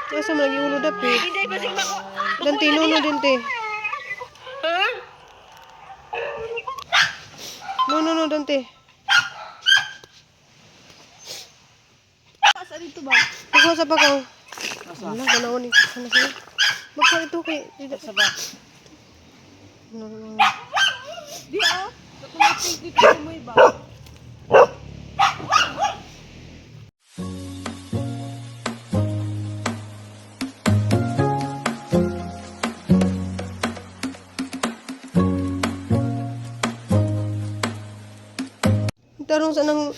Asa man lagi ulo dapit? Hindi basig mako. Dante, no, no, Dante. Ha? No, no, no, Dante. Asa dito ba? Magkuha sa bagaw. Wala, ganaon ni. Ano sila? Magkuha ito kay... Sa ba? No, no, no. Di ah. Sa dito mo ba? Tarong sa nang...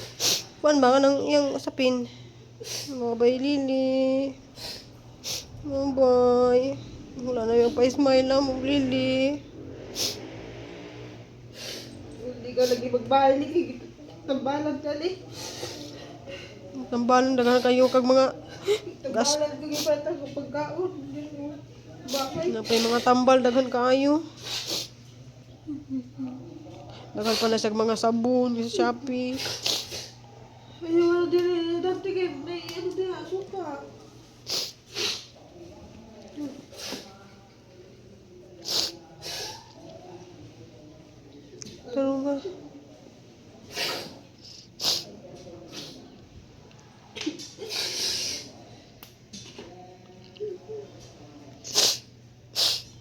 Kuan ba nga nang iyang sapin? Mga bay, Lily. Mga bay. Wala na yung pa-smile na mo, Lily. Hindi ka lagi magbalik. Tambalan ka ni. Tambalan, daghan kayo kag mga gas. Tambalan ko gipata ko pagkaon. Bakay. Na pa yung mga tambal, daghan kaayo. Daghan pa na siya mga sabon sa Shopee. Ay, wala din. Dati kay may ano din suka. Pero ba?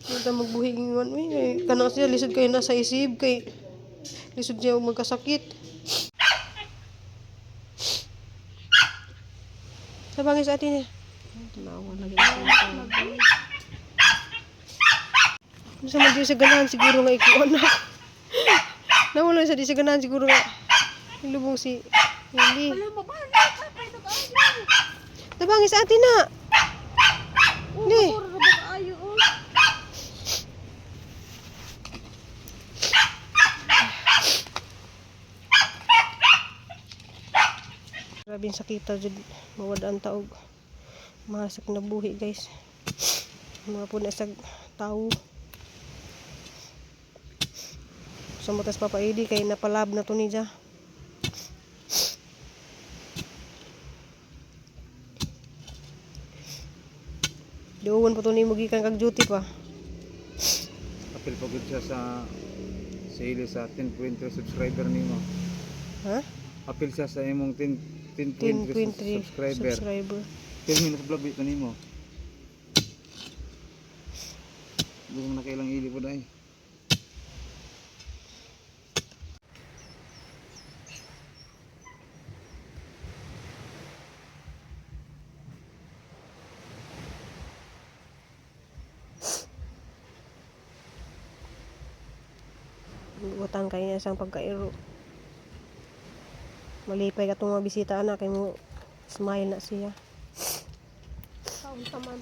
Hindi magbuhi ingon mi. Eh, kanang siya lisod kayo na sa isip kay lisod siya og magkasakit. Sa bangis atin niya. Tunawan lagi ako. Sa man di sa ganahan siguro nga ikuan na. Nawala sa di sa ganahan siguro nga ilubong si Lily. Wala mo ba? Ayo. Tabangis atin na. Hindi. Puro na ba ayo oh. Grabe yung sakita jud mawad ang taog. Masak na buhi guys. Mga po na sa tao. Sa matas Papa Edi kay napalab na to niya. Doon pa to ni mugikan kag duty pa. Apil pa gud siya sa sale sa 10.3 subscriber nimo. Ha? Apil siya sa imong 10 10.3 10.3 subscriber. subscriber. Pil minutes vlog ito nimo. Bugong na kailang ili po dai. Utang kay niya sang pagkairo. Malipay ka itong mga bisita anak kay mo smile na siya. Taon taman.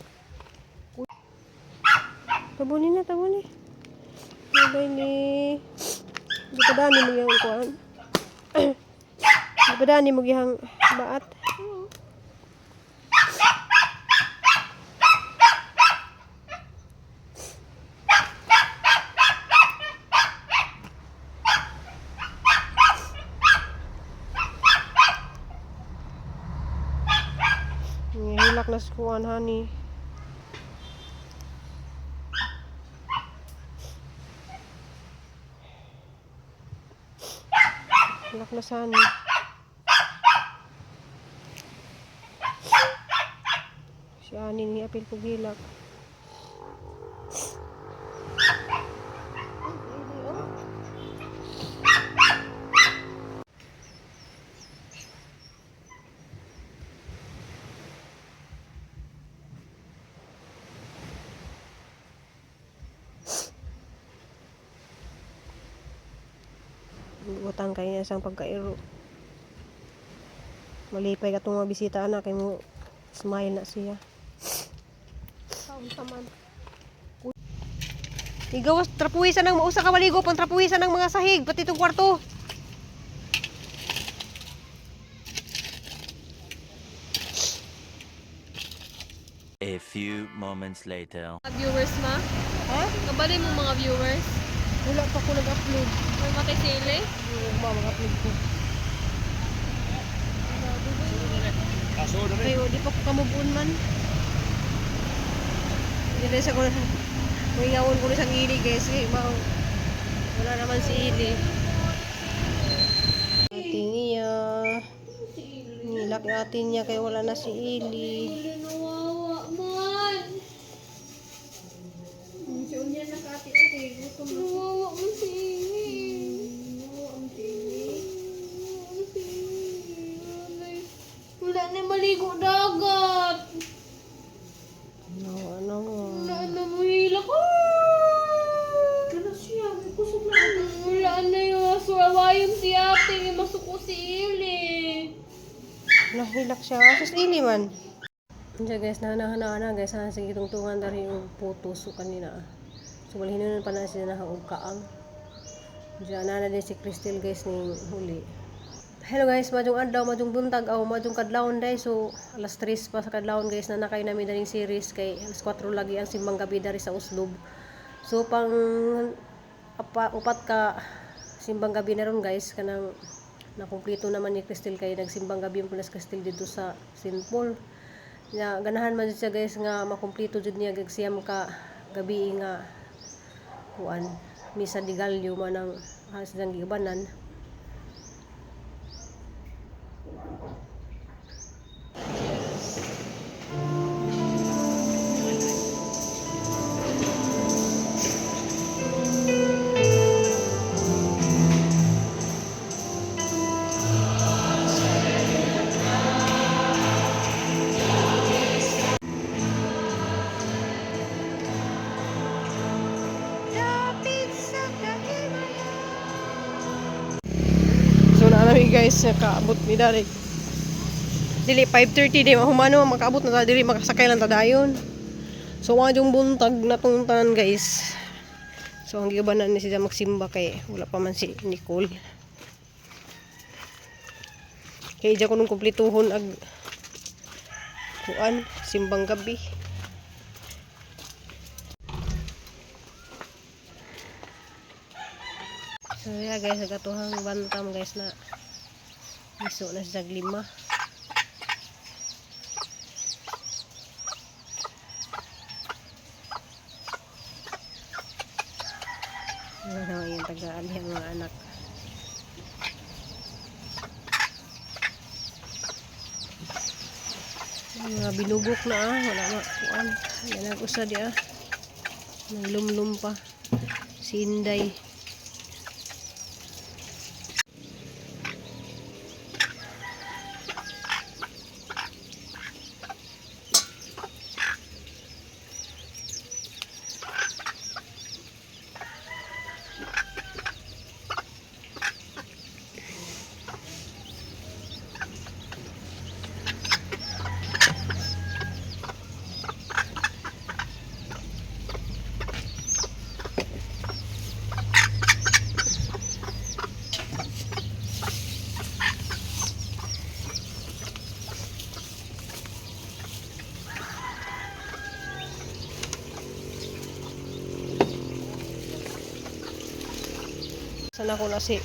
Tabuni na, tabuni. Bye ni. Di pa dani mo yung kuan. Di pa dani mo gihang baat. Ngihilak na sa kuan, honey. Hilak na sa honey. Si Ani ni apil kog hilak. Utang kay niya sang pagkairo. Malipay ka itong mga bisita anak kay mo smile na siya. Taon taman. Igawas trapuhisan ng mausa ka maligo pang trapuhisan ng mga sahig pati itong kwarto. A few moments later. Mga viewers ma? Ha? Kabali mo mga viewers? Wala pa ko nag-upload. May matay sila eh. Yung mga mag-upload ko. Kayo, di pa ko kamove on man. Dili sa ko Muingawon ko sa ili, guys. Kay mao. Wala naman si Ili. Ate niya. Nilak ate niya kay wala na si Ili. Nawawa man. Si Unya na ka ate ate. Gutom na. Nawawa man si Ili. Nawawa ang si Ili. Nawawa si Ili. Wala na maligo dagat. No, ano mo. Wala na mahila ko. Kana siya. May kusog na ate. Wala na yung surawayon si ate. Masuko si Ili. Nahilak siya. Sus Ili man. Diyan guys, nahana na guys. Ha, sige tungtungan dari yung puto so kanina. So wala hinunon pa na sila nahaog kaang. Diyan na na din si Crystal guys ning huli. Hello guys, majong adlaw, majong buntag, aw majong kadlawon day. So alas 3 pa sa kadlawon guys na nakay nami daning series kay alas 4 lagi ang simbang gabi dari sa Oslob. So pang upat ka simbang gabi na ron guys, kanang nakumpleto naman ni Crystal kay nagsimbang gabi yung si Crystal dito sa St. Paul. Ya, ganahan man jud siya guys nga makumpleto jud niya gag siyam ka gabi nga kuan misa di Gallo man ang halos nang giubanan. So na nami guys, nakaabot mi dali. Dili 5:30 di mahumano makaabot na ta dili makasakay lang ta dayon. So mga yung buntag na tong tanan guys. So ang giubanan ni siya magsimba kay wala pa man si Nicole. Kay diya ko nung kumplituhon ag kuan simbang gabi. So yeah guys, nagatuhang bantam guys na iso na siya lima. Ano yung tagaan yung mga anak. Yung mga binugok na ah, wala na kuan. Yan ang usa di ah. Naglumlum pa. Si Inday. Sana ko na si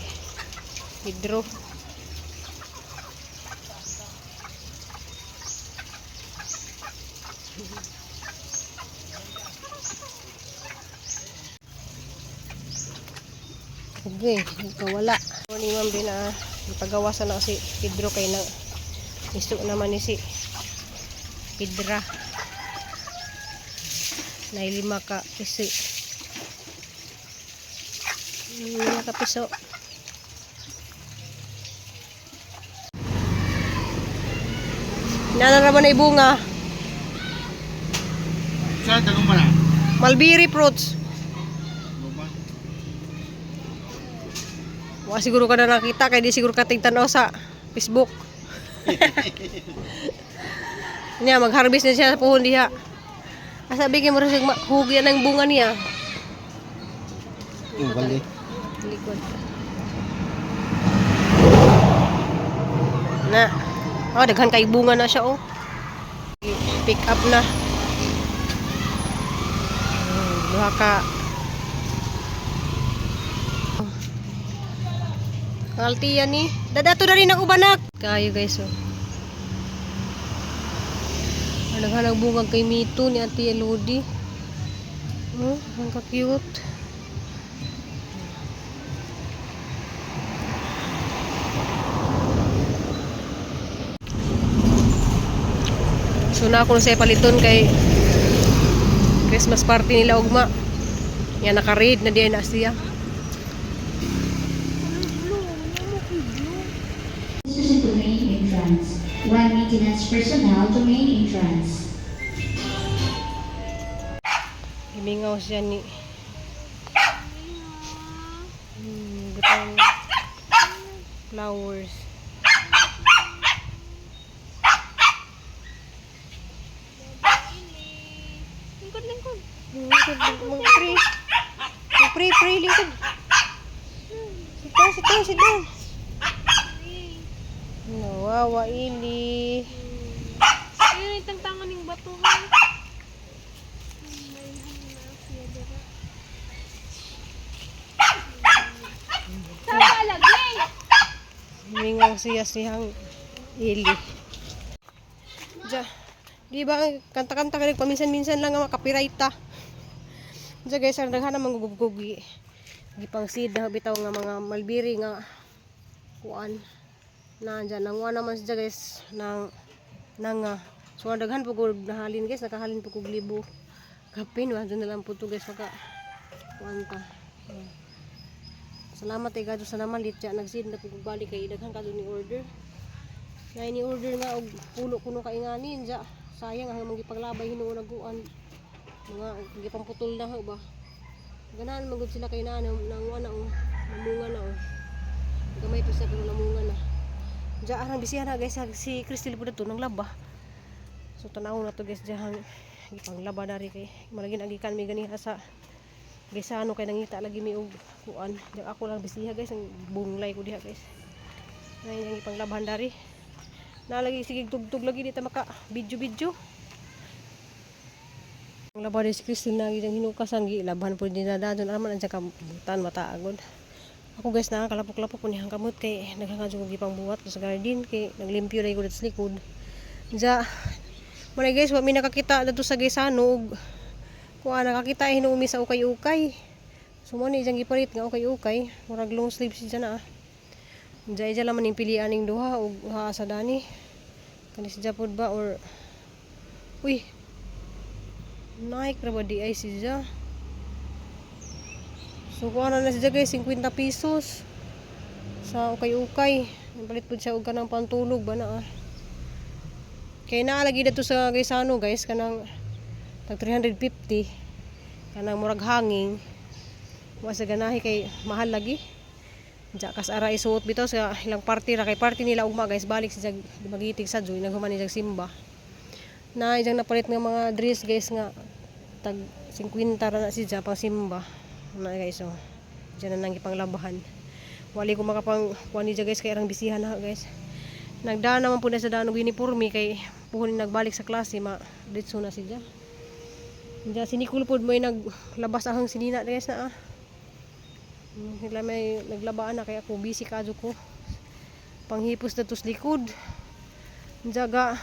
Pedro. Okay, wala. Morning ma'am din ah. Ipagawasan na si Pedro kay na iso naman ni si Pedra. Nailima ka isi. Lima ka piso. Nanaraman na ibunga. Saan tagong ba na? Mulberry fruits. Wa siguro ka na nakita kay di siguro ka tigtan-aw sa Facebook. Niya mag-harvest na siya sa puhon diha. Asa bigyan mo ra siya hugyan ang bunga niya. Oh, bali. Likod. Na. Oh, daghan kay bunga na siya oh. Pick up na. Duha ka. Kaltiya ni. Dadato na rin ang ubanak. Kayo guys oh. Ang naghanag bunga kay Mito ni Ate Lodi. Oh, ang ka-cute. So na ako na sa paliton kay Christmas party nila ugma. Yan naka-raid na diyan na siya. To main entrance. One maintenance personnel to main entrance. Gimingaw siya ni. Butang flowers. Lingkod, lingkod. Lingkod, mag-pray. Mag-pray, pray, lingkod. Sit down, sit down, sit down. Nawawa, ili. Ayun, itang tangan ng bato ha. Saba lagi! Mingaw siya siyang ili. Ja, di ba kanta-kanta ka paminsan-minsan lang nga makapiright ta. Ja guys, ang daghan ang mangguggugi. Gipang seed na bitaw nga mga malbiri nga kuan. Na dyan, nanguha naman siya guys nang nanga. So ang daghan po ko nahalin guys, nakahalin po kog libo. Kapin, wa na lang po to guys maka kuan ta. Salamat eh kadto sa namalit siya nagsid na pug balik kay daghan kadto ni order. Na ni order nga og pulo kuno kay ngani ja. Sayang ang mga gipaglabay hinuon naguan. Mga gipamputol na ho ba. Ganahan magud sila kay na nanguha na oh. Namunga na oh. Gamay pa siya pero namunga na. Ja arang bisihan na guys si Crystal pud to nang laba. So tanaw na to guys diyan gipanglaba dari kay malagi nagikan mi ganiha sa Bisano kay nangita lagi mi og kuan. Di ako lang bisiha guys, ang bunglay ko diha guys. Nay ang ipanglabhan dari. Nalagi sige tugtog lagi di ta maka video video. Ang laban ni si Christine lagi diyang hinukasan gi laban po din na dadon araman ang kamutan mataagod. Ako guys na kalapok-lapok po niyang kamot kay naghangad ko gipang buhat sa garden kay naglimpyo lagi ko dito sa likod. Ja, Manay guys, wa mi nakakita dito sa Gaisano og kuan nakakita hinuumi sa ukay-ukay. So mo ni diyang gipalit nga ukay-ukay, murag long sleeve siya na ah. Diya ija lang man ning pilian ning duha og uha sa dani. Kani siya pod ba or uy. Nike ra ba di ay siya? So kuha na na siya guys 50 pesos sa ukay-ukay. Palit pod siya og kanang pantulog ba na ah. Kay naa lagi dito sa Gaisano guys kanang tag 350 kanang murag hanging. Wa sa ganahi kay mahal lagi. Diya kas ara isuot bitaw sa ilang party ra kay party nila ugma guys balik sa magitig sa joy naghuman ni jag simba. Na ijang napalit nga mga dress guys nga tag 50 ra na si pang simba. Na guys oh. Diyan na nang ipanglabahan. Wali ko makapang kuan ni guys kay arang bisihan na guys. Nagdaan naman po na sa daan og uniforme kay puhon nagbalik sa klase ma ditso na siya. Diya si Nicole pod mo'y naglabas ahang sinina guys na ah. Sila may naglabaan na kaya ako busy kadyo ko. Panghipos na tos likod. Jaga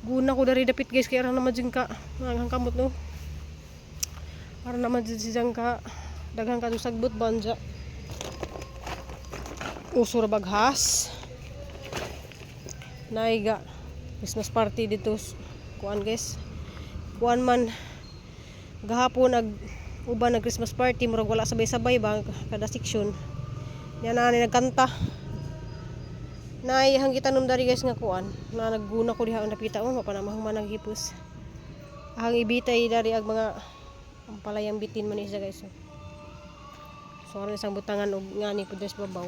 guna ko dari dapit guys kaya ara naman dyan ka ang kamot no. Ara naman dyan siyang ka daghan ka sagbot banja. Uso ra baghas. Naiga Christmas party dito kuan guys. Kuan man gahapon nag uban nag Christmas party murag wala sabay-sabay ba kada section. Yan na ni nagkanta. Nay hanggitan dari guys nga kuan na nagguna ko diha ang napita mo pa na mahuman naghipos. Ang ibitay dari ag mga ang palayang bitin man ni siya guys. So aron isang butangan og ngani pud sa babaw.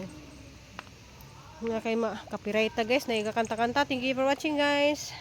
Nga kay ma copyright ta guys, na kanta-kanta. Thank you for watching guys.